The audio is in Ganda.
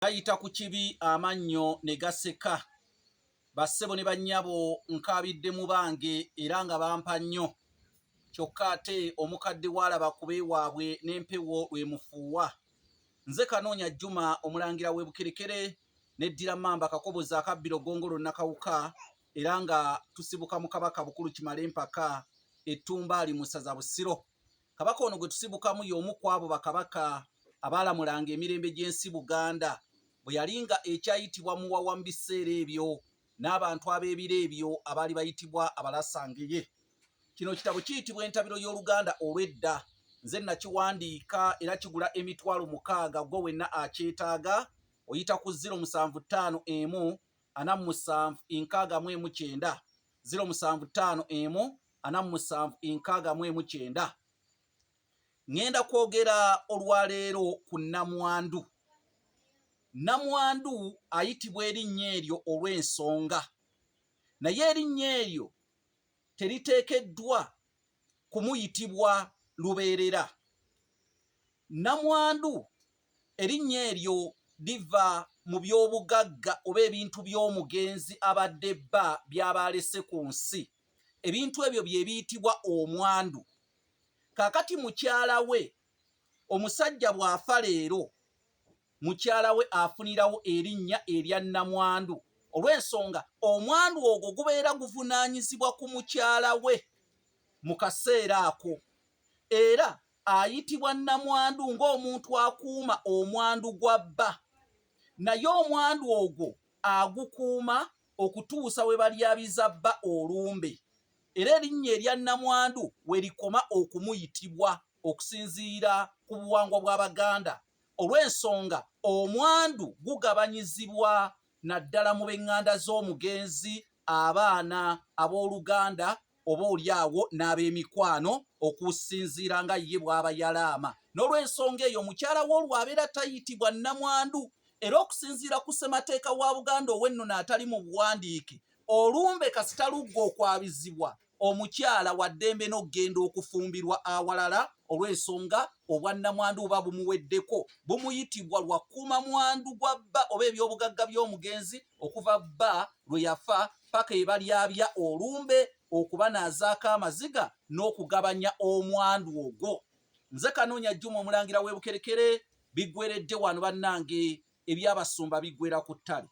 Gayita ku kibi amannyo ne gaseka. Bassebo ne bannyabo nkaabidde mu bange era nga bampa nnyo. Kyokka ate omukadde w'alaba ku beewaabwe n'empewo lw'emufuuwa. Nze Kanoonya Juma omulangira w'e Bukerekere neddira Mmamba Kakoboza akabbiro Ggongolo Nakawuka era nga tusibuka mu Kabaka Bukulu Kimalempaka e Ttumbaali mu ssaza Busiro. Kabaka ono gwe tusibukamu y'omu ku abo bakabaka abaalamulanga emirembe gy'ensi Buganda bwe yali nga ekyayitibwa Muwawa mu biseera ebyo n'abantu ab'ebiro ebyo abaali bayitibwa Abalasangeye. Kino kitabo kiyitibwa Entabiro y'Oluganda olw'edda. Nze nakiwandiika era kigula 6000 gwe wenna akyetaaga oyita ku 0751 47 69 0751 47 69. Ŋŋenda kwogera olwaleero ku nnamwandu. Nnamwandu ayitibwa erinnya eryo olw'ensonga, naye erinnya eryo teriteekeddwa kumuyitibwa lubeerera. Nnamwandu erinnya eryo liva mu by'obugagga oba ebintu by'omugenzi abadde bba by'aba alese ku nsi. Ebintu ebyo bye biyitibwa omwandu. Kaakati mukyala we, omusajja bw'afa leero, mukyala we afunirawo erinnya erya nnamwandu olw'ensonga omwandu ogwo gubeera guvunaanyizibwa ku mukyala we mu kaseera ako era ayitibwa nnamwandu ng'omuntu akuuma omwandu gwa bba naye omwandu ogwo agukuuma okutuusa we balyabiza bba olumbe era erinnya erya nnamwandu we likoma okumuyitibwa okusinziira ku buwangwa bw'Abaganda olw'ensonga omwandu gugabanyizibwa naddala mu b'eŋŋanda z'omugenzi, abaana, abooluganda oba oli awo n'ab'emikwano okusinziira nga ye bw'aba yalaama. N'olw'ensonga eyo mukyala we olwo abeera tayitibwa nnamwandu era okusinziira ku ssemateeka wa Buganda ow'ennono atali mu buwandiike, olumbe kasita luggwa okwabizibwa omukyala wa ddembe n'okugenda okufumbirwa awalala olw'ensonga obwannamwandu buba bumuweddeko bumuyitibwa lwa kukuuma mwandu gwa bba oba eby'obugagga by'omugenzi okuva bba lwe yafa paka ebalyabya olumbe okubanaazaako amaziga n'okugabanya omwandu ogwo. Nze Kanoonya Juma omulangira w'e Bukerekere biggweredde wano bannange eby'abasumba biggwera ku ttale.